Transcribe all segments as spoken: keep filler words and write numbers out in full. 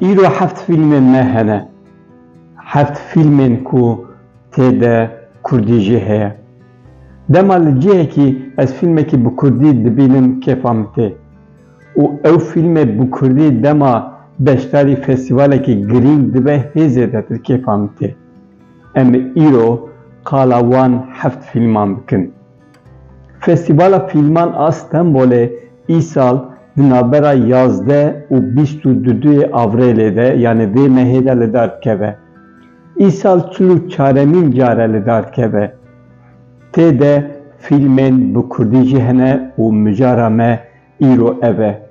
Îro heft fîlmên me hene. Heft fîlmên ku tê de kurdî jî heye. Dema li cihekî ez fîlmekî bi kurdî dibînim, kêfa min tê. Û ew fîlmê bi kurdî dema beşdarî festîvalekî girîng dibe, hê zêdetir kêfa min tê. Em ê îro qala wan heft fîlman bikin. Festîvala Fîlman a Stenbolê îsal di navbera yazdeh û bîst û duduyê Avrêlê de, yanî vê mehê de li dar dikeve. Îsal çil û çaremîn car e li dar dikeve. Tê de fîlmên bi kurdî jî hene û mijara me îro ev e.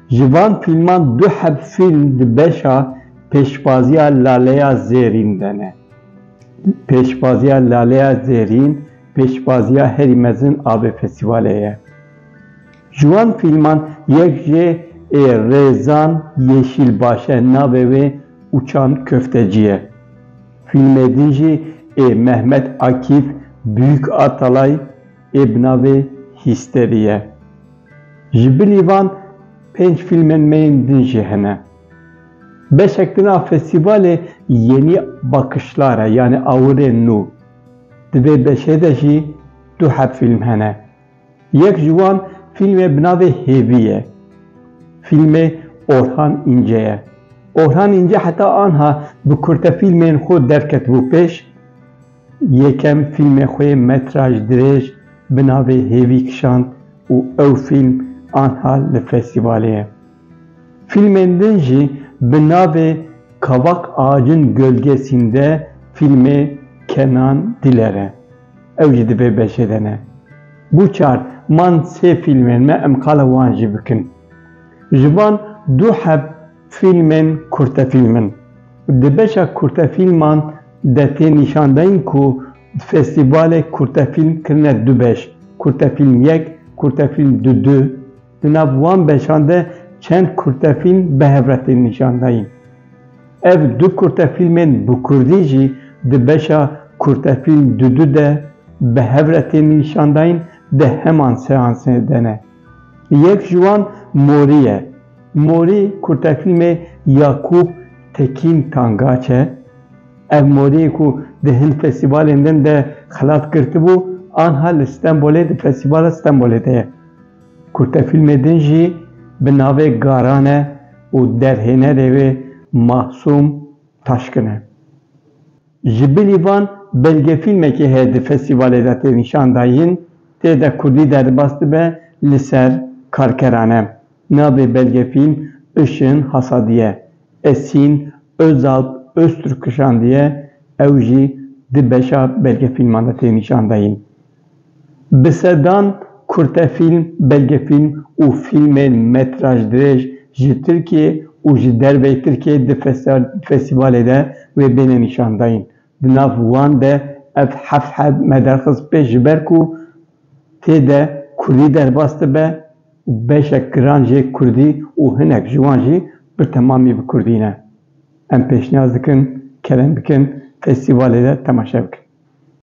Ji van fîlman du heb fîlm di beşa pêşbaziya Laleya Zêrîn de ne. Pêşbaziya Laleya Zêrîn pêşbaziya herî mezin a vê festîvalê ye. Ji wan fîlman yek jê ê Rêzan Yeşîlbaş e, navê wê Uçan Köfteci ye. Fîlmê din jî ê Mehmet Akif Büyük Atalay ê bi navê Hîsteri ye. Ji bilî van pênc fîlmên me yên din jî hene. Beşek din a festîvalê Yeni Bakışlar e, yanî awirên nû. Di vê beşê de jî du heb fîlm hene. Yek ji wan fîlmê bi navê Hêvî ye. Fîlmê Orhan İnce ye. Orhan İnce heta anha bi kurtefîlmên xwe derketibû pêş. Yekem fîlmê xwe yê metraj dirêj bi navê Hêvî kişand û ew fîlm anha li festîvalê ye. Fîlmên din jî bi navê Kavak Ağacın Gölgesinde fîlmê Kenan Diler e. Ew jî di vê beşê de ne. Bû çar, man sê fîlmên me, em qala wan jî bikin. Ji van du heb fîlmên kurtefîlm in. Di beşa kurtefîlman de tê nîşandayîn ku di festîvalê kurtefîlm kirine du beş, kurtefîlm yek, kurtefîlm du du. Di nav wan beşan de çend kurtefîlm bi hev re tên nîşandayîn. Ev du kurtefîlmên bi kurdî jî di beşa kurtefîlm du du de bi hev re tên nîşandayîn, di heman seansê de ne. Yek ji wan Morî ye. Morî kurtefîlmê Yakup Tekin Tangaç e. Ev moriyê ku di hin festîvalên din de xelat girtibû, anha li Stenbolê di festîvala Stenbolê de ye. Kurtefîlmê din jî bi navê Garan e û derhênerê wê Mahsûm Taşkin e. Ji bilî van belgefîlmekê heye di festîvalê de tê nîşandayîn, tê de kurdî derbas dibe li ser karkeran e. Navê belgefîlm Işığın Hasadi ye. Esin Özalp Öztürk kişandiye, ew jî di beşa belgefîlman de tê nîşandayîn. Bi sedan kurtefîlm, belgefîlm û fîlmên metraj dirêj ji Tirkiyê û ji derveyî Tirkiyê di festa-, festîvalê de wê bêne nîşandayîn. Di nav wan de ev heft heb me derxist pêş, ji ber ku tê de kurdî derbas dibe û beşek giran jê kurdî û hinek ji wan jî bi temamî bi kurdî ne. Em pêşniyaz dikin, kerem bikin, festîvalê de temaşe bikin.